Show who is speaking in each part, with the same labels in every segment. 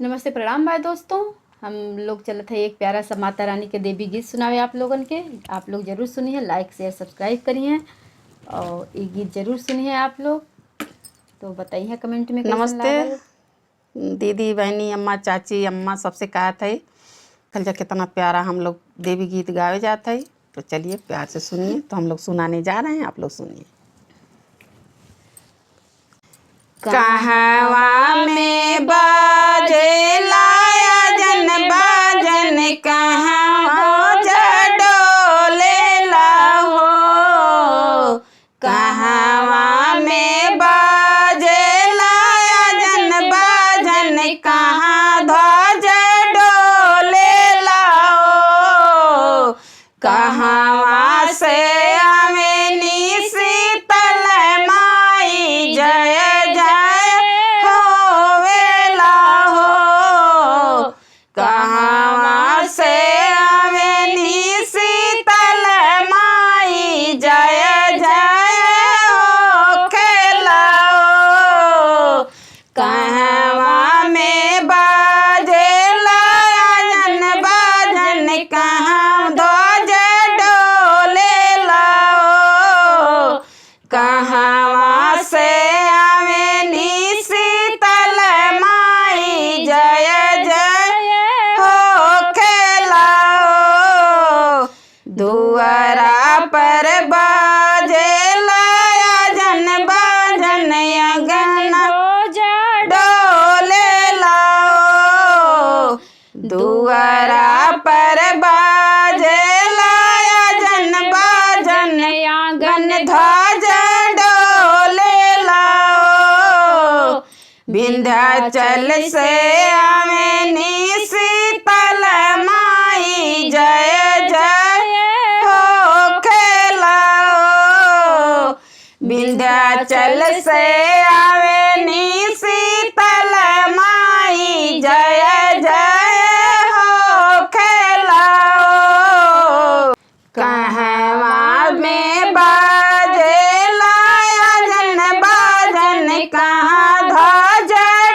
Speaker 1: नमस्ते प्रणाम भाई दोस्तों। हम लोग चलत है एक प्यारा सा माता रानी के देवी गीत सुनावे आप लोगन के। आप लोग जरूर सुनिए, लाइक शेयर सब्सक्राइब करिए और ये गीत जरूर सुनिए आप लोग। तो बताइए कमेंट में कैसन
Speaker 2: नमस्ते
Speaker 1: लागल।
Speaker 2: दीदी बहनी अम्मा चाची अम्मा सबसे कहत है कल जा कितना प्यारा हम लोग देवी गीत गावे जात है। तो चलिए प्यार से सुनिए। तो हम लोग सुनाने जा रहे हैं, आप लोग सुनिए। कहवा में बाजे लाया जन बाजन, कहाँ डोले लाहो। कहवा में बाजे लाया जन बाजन, कहाँ ध्वज डोले लाओ। कहवा से आवेनी शीतल माई, जय जय होवेला हो। कहवा से आवेनी शीतल माई, जय जय होखेला हो। कहवा में बाजे लायन बाजन, कहाँ ध्वज डोले लाओ। कहवा से आवेनी शीतल माई, जय जय हो खेलाओ। दुआरा पर बाजे लाया जन बाजन, अगन डोले लाओ। दुआरा पर बाजे लाया जन बाजन, आंगन ध्वज डोले लाओ। विंध्याचल से आवेनी शीतल माई, जय जय हो खेलाओ। विंध्याचल से आवेनी शीतल माई, जय जय हो खेलाओ। कहवा में बाजे लाया जन बाजन, कहाँ ध्वज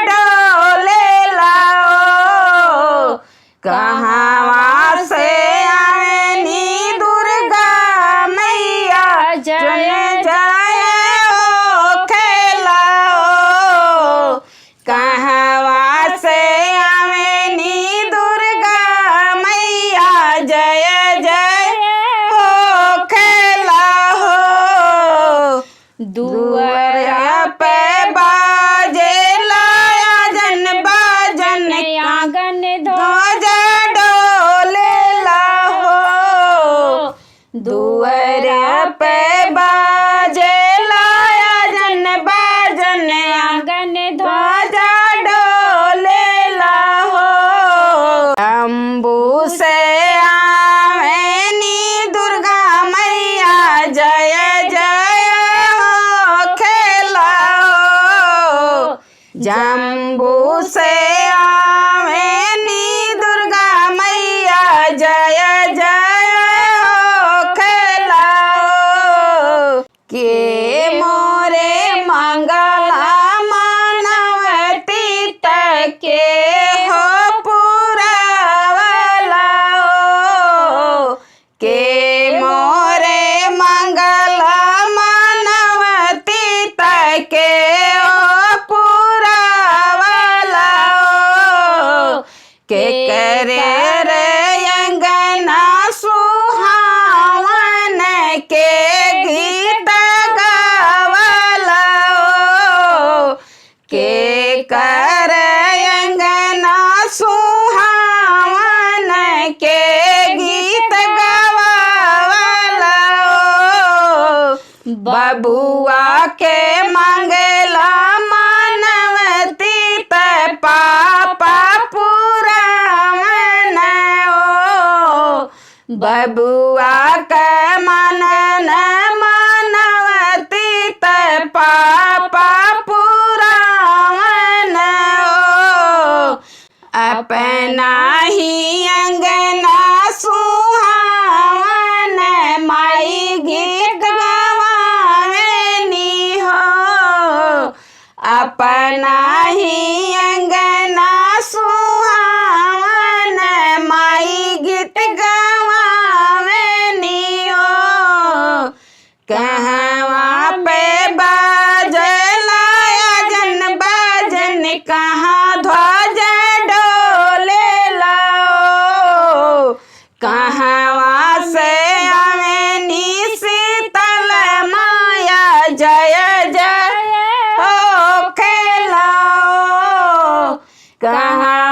Speaker 2: डोले लाओ। कहवा से आवेनी दुर्गा मैया, जय जय हो खेलाओ। कहवा से आवेनी दुर्गा मैया, जय जय हो खेलाहो। दुआरा पे बाजे लाया जन बाजन,
Speaker 1: आंगन
Speaker 2: ध्वज डोले लाहो। दुआरा पे बाजे लाया जन बाजन,
Speaker 1: आंगन
Speaker 2: ध्वज डोले लाहो। अम्बू से आवेनी दुर्गा मैया, जय जय हो खेलाओ। जम्बू से आवेनी दुर्गा मैया, जय जय हो खेलाओ। के मोरे मंगला मानवती के हो पुरावला। के मोरे मंगला मानवती के हो पुरावला। के करे रे अंगना सुहावन के गीत गावला। के कर अंगना सुहावन के गीत गावला। बबुआ के मंगला मानवती त पापा पुरावन ओ। बबुआ के मनन मानवती त पापा पुरावन ओ। अपना ही अंगना सुहावन माई गीत गावेनी हो। अपना ही अंगना सु कहाँ।